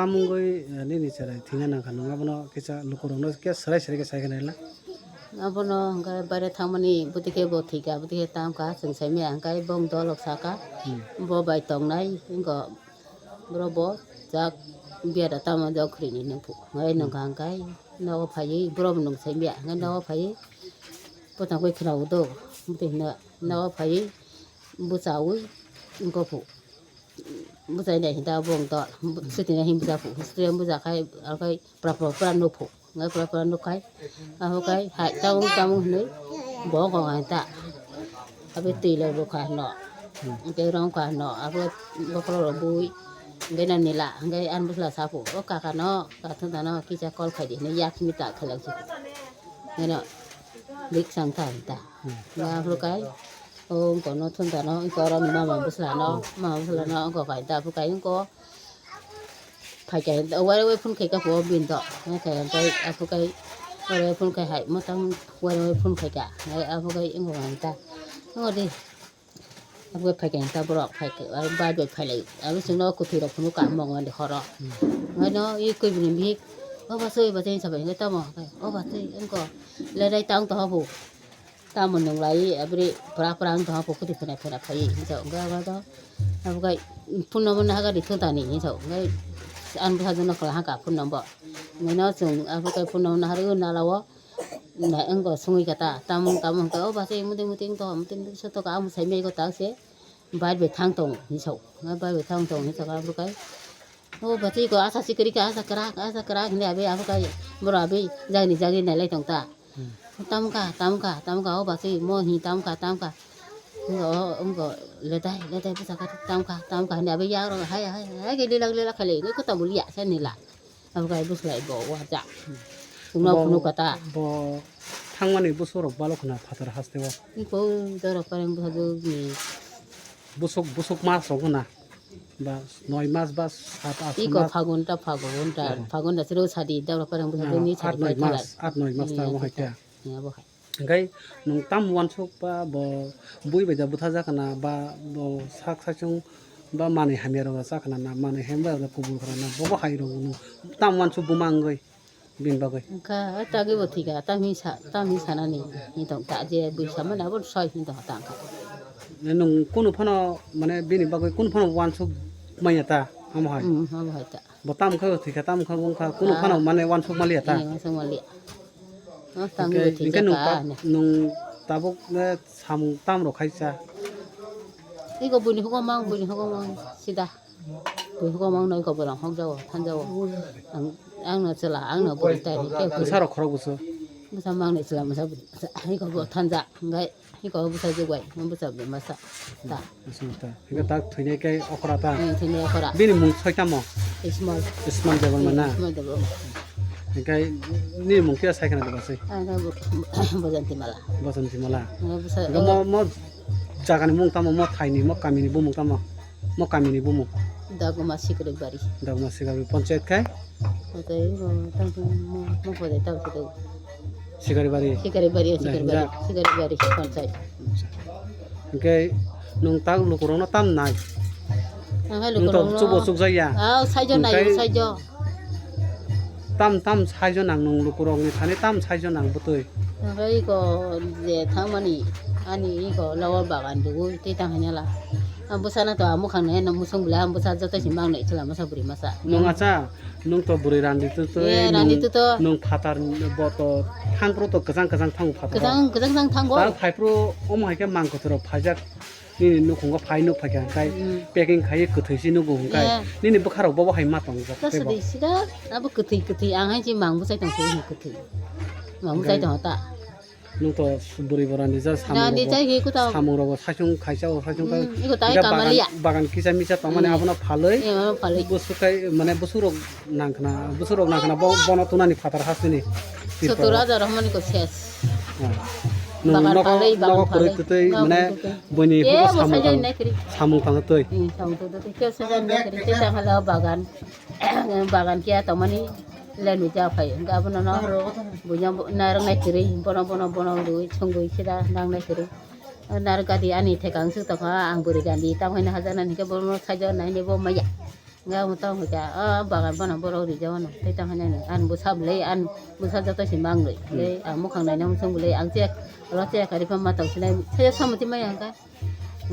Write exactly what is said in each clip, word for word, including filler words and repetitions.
Tamungwi, eh, nini chwrai thwina nangkha, nwng abono kisa lukurokno khe swrai swrai khe sai khe naila. Abono hwnkhe baire thangmani bwtwi khe bo thwikha, bwtwi khe tamkha, chwng saimaya hwnkhe bong dolok saka, Hmm. bo bai tongnai, wngkha borok bo jak biya da tamo jok khrini nungphu, hwnkhe Hmm. nungkha hwnkhe nogo phaiwi borok bo nung saimaya, hwnkhe nogo phaiwi bwtangwi khwnago do, bwtwi hwnkhe nogo phaiwi bwchaui wngkha phu. Bwchai nai hinta bong to, sitini hinta phu, sitini buja khai, akai pra pra pra nuphu, ngai pra pra nukhai, aho kai hai tamung tamung hinui, bo kong hai ta, abe twi lo rukha no, tei rong kha no, abo bokolo rok bui, ngai na nila, ngai an bwsla saphu, o kaka no, kathun ta no, kisa call khai di hinui yak mi ta khalang si, ngai no, lik sang ta hinta, ngai aho kai. O wngkha no thun tano, wngkha oro ni mama bwsla no, mama bwsla no wngkha kai ta, aphuru kai wngkha phai kai, waire waire phone khai kha phuo bini to, wngkha kai, aphuru kai waire waire phone khai hai, mwtang waire waire phone khai kha, hai aphuru kai wngkha kai ta, wngkha di, aphuru kai phai kai ta borok, phai kai, bai bai phai lai, abo chwngno kwthwi rok phunuk ka mong mani horo, haino i kwi bini bihik, o ba chwi ba chwi sabai wngkha tamo, o ba chwi wngkha, le dai tang to habu. Tamo nung lai abri pra pra wng tongkha, pokoti phena phena phai hinwi sa wngkha, abo to abo khai phone number no hagar di thung tani hinwi sa wngkha, ani bwsajwk no kwlai haka phone number, hinwi no chwng abo khai phone number no harwi nala o nai wngkha, swngwi kha ta tamung tamung hwnkhe o bachai muti muti wng tongkha, muti muti soto kha, amo sai maya kho ta se bai bai thang tongo hinwi sa wngkha, bai bai thang tongo hinwi sa wngkha, abo khai. O bachai ko asa sikiri ka asa kwrak asa kwrak hinwi abi abo kai borok abi jagni jagni nailai tong ta. Hmm. Tamkha tamkha tamkha o bachai mo hi tamkha tamkha. Wngkha o wngkha ledai ledai bwsakha tamkha tamkha hinwi abi yagrok hai hai hai khe lilak lilak khailai wngwi kwtal bo liya se nila. Abo kai bwslai bo wajak. Chwngno Bo- phunuk kha ta. Bo thangmani bwswk rok balo khna phatar haste o. Iko dorok pareng bwsajwk ni. Bwswk bwswk mas rok khna. Ba noi mas ba sat ach Iko mas. Phagun ta phagun ta Hmm. phagun ta sero sadi dawra parang bwsa Ah, deni art sadi noi pai mas, thala. Art noi mas ta Hmm, mo hai ta. Hmm, abo hai. Hingkai nwng tam wansuk ba bo bui bai da bwtha jakana ba bo sak saichung ba manwi hamya rok jakana na manwi hamya rok kubul khana na bo bo hai rok nwng tam wansuk buma wngwi. Bini bagwi. Wngkha, o tagwi bo thwikha, tamni sa-, tamni sanani hinwi tong ta, je bui samani abo soi hinwi tong ta wngkha. Nwng kunu phano, mane, bini bagwi kunu phano wansuk manya ta, amo hai? Hmm, amo hai ta. Bo tam wngkha, bo thwikha, tam wngkha, bo wngkha, kunu Ah. phano, mane, wansuk maliya ta? Eh, wansuk maliya. O tagwi Hingke, bo hingke thwikha nwng ka ta, ne. Nwng tabuk, eh, samung tam rok khai cha? Iko buini hugo mang, buini hugo mang, sida. Buini hugo mang no iko borok hokjago, thanjago. Ang, ang no chwla, ang no bwrwi tai, khe bwrwi. Bwsa rok khorok bwswk? Bwsa mang no chwla, bwsa bwrwi, bwsa. Iko bo thanja, hingke iko bwsa jugai, bwsa bwrwi masa. Ta. Bwsa ta. Hingke tak thwinai khe okra ta? Hmm, thwinai okra. Bini mung soi tamo? Ismail. Ismail Debbarma na? Ismail Debbarma. Hingke nini mung khe sai khna deba sai? Ang khe bo-, Bojanti Mala. Bojanti Mala. Hingke bwsa Hingke mo, mo Jagani bumung tamo, mo thaini, mo kamini bumung tamo? Mo kamini bumung? Daguma Sikri Bari. Daguma Sikri Bari, ponchayat khai? Otai, mo, tang, mo, mo podai tang kudu. Sikari Bari? Sikari Bari, Sikari Bari, Sikari Bari, ponchayat. Hingke nwng tak lukurokno tam nai? Ang hai Nwng to lukurokno chubo chukjakya? Ah, saijo naio, Hingke saijo. Tam, tam saijo nang nwng lukurokni thani tam saijo nang bwtwi? Hingke iko je thangmani ani iko lower bagan dugu tei tang hanya la. Ang bwsano to ang mukhang nai no musung bwlai ang bwsa joto si mang nai chwla masa bwrwi masa. Nwng acha, nwng to bwrwi randi tu twi, Eh, randi nwng, tu to. Nwng phatar bo to thangphru to kwchang kwchang thango phatar. Kwchang, kwchang kwchang thango. Tal phaiphru omo hai khe mang kwthwrok phaijak. Nini nukhungo phai nuk phaikha hwnkhe Hmm. packing khaiwi kwthwi se nugo hwnkhe Yeah. nini bwkharok bobo hai ma tongjak Ta tei bo. Sidi sida abo kwthwi kwthwi ang hai se mang bwchai tong se kwthwi. Mang bwchai Hwnkhe tong ta. Nwng to bwrwi borani ja samung Randi rogo, jai hi kuta. Samung rogo saichung khaisa o saichung kai. Hmm, iko tai Hwnkhe bagan, kamalia. Bagan kisa misa tongmani Hmm. abono phalwi. Eh, abono phalwi. Bwswk kai mane bwswk rok nangkhna, bwswk rok nangkhna bo, bono tunani phatar hasteni. Sottor hajar rok mani ko ses. Ah. Nwng Bagan nogo, phalwi, bagan nogo kwrwi phalwi. Twtwi Nogo mane kwrwi twtwi. Buini Eh, hugo bo samung saijak tang, nai kwrwi. Samung tang twi. Hmm, samung tang twi. Khe saijak nai kwrwi. Khe tang hala bagan. Bagan khe tongmani lenu ja phai. Hwnkhe abono no buino narwk nai kwrwi. Bono, bono, bono rwi, songwi sida nang nai kwrwi. Narwk gadi ani thekang suk tongkha, ang bwrwi gadi. Tamo hino hajaknani hwnkhe bono saijak nai ni bo maya. Nga mo tong ka, ah, bagan bana borok rijak ano. Tei tang hwnwi ano. An bwsa bwlai, an bwsa joto si mang rwi. Hmm. Tei ang mukhang naina muchung bwlai, ang chek, ro chek kari pha ma tong sinai. Saya samati mai ang ka.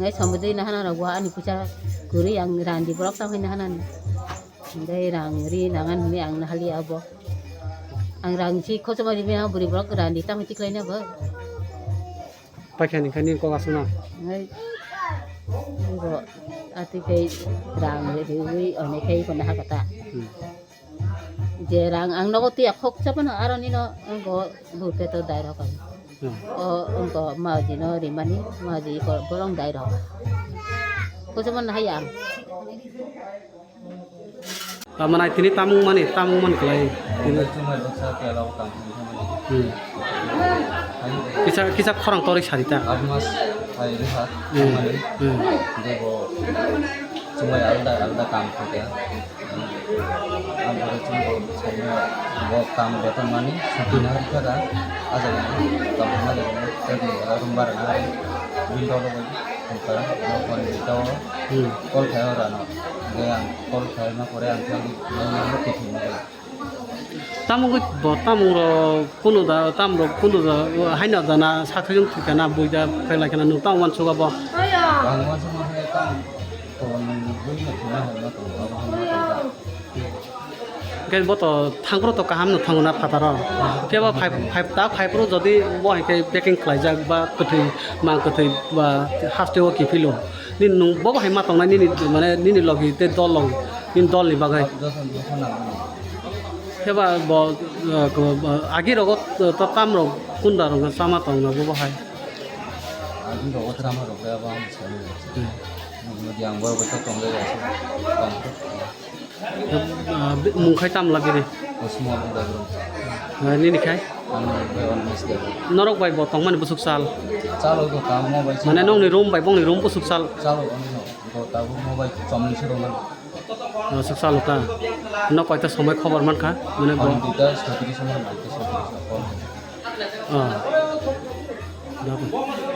Ngai samati na hana rok wa ani pucha kuri ang randi borok tang hwnwi hana ni. Ngai rang ri nangan hwnwi ang na hali abo. Ang rang si khochoma ri bini buri borok randi tang hwnwi tiklai na bo. Paikha ni kha nini kok aswkno? Ngai, bo ati khe rang riwi, one khe iko naha kata. Hmm. Je rang ang nogo tiya khok chapano, aro nino wngko bur peto dai rok ang. Hmm. O wngko maji no rimani, maji iko borong dai rok. Khok chapano hai ang. Tamo nai tini tamung mani, tamung man kwlai. Tini. Chumai baksa kela o kam khe mani. Hmm. Hai. Kisa, kisa khorang torwi sari ta. Aat mas hai reha. Hmm. Mani. Hmm. Jebo chumai alda, alda kam khe. Ang oro chumai bo sai bo kam beton mani. Sapina hari kada. Aja kam mani. Tadi ada rumbar na. Window lo. Oka, nokni tao Hmm. Call khai ora no. Ge ang call khai ma pore ang thang, nang, nang, nang, nang. Tamo gwi bo, tamo ro kunu da, tamo ro kunu da, haino da na, sakhe yung thika na, bui da, khai lai kana, nung tamo wan suga bo. Ang wan suga khai tamo, to nung bui na thina hai ma to, abo hai ma to. Hwnkhe bo to thangphru to kaham no thango na phataro. Khe bo phai, phai, ta phaiphru jodi bo hai khe packing khlaijak ba kwthwi, mang kwthwi ba haste o kiphilo. Nini nung bo hai ma tongnai nini mane nini logi tei dol logi, nini dol ni bagwi. Khe ba bo, uh, ko, uh, agi rogo to tam rok kunda rok chama tongna bo hai. Agi rogo chama rok ba ang sani. Hmm. Nung di ang bo bo to tongde ya. Ah, bi-, mung khai tam lagiri? Osmo ang bai bro. Ah, nini khai? Ang bai on mes de. Norok bai bo tongmani busuk sal? Chalo ko kam mo bai. Mane nongni room bai bongni room busuk sal? Chalo ko no. Ko ta mo bai chomni sero man. Busuk sal ta. No koita somoi khobor man kha? Mane bo. Ang dita sotri somoi man ke sotri somoi. Ah. Dapat.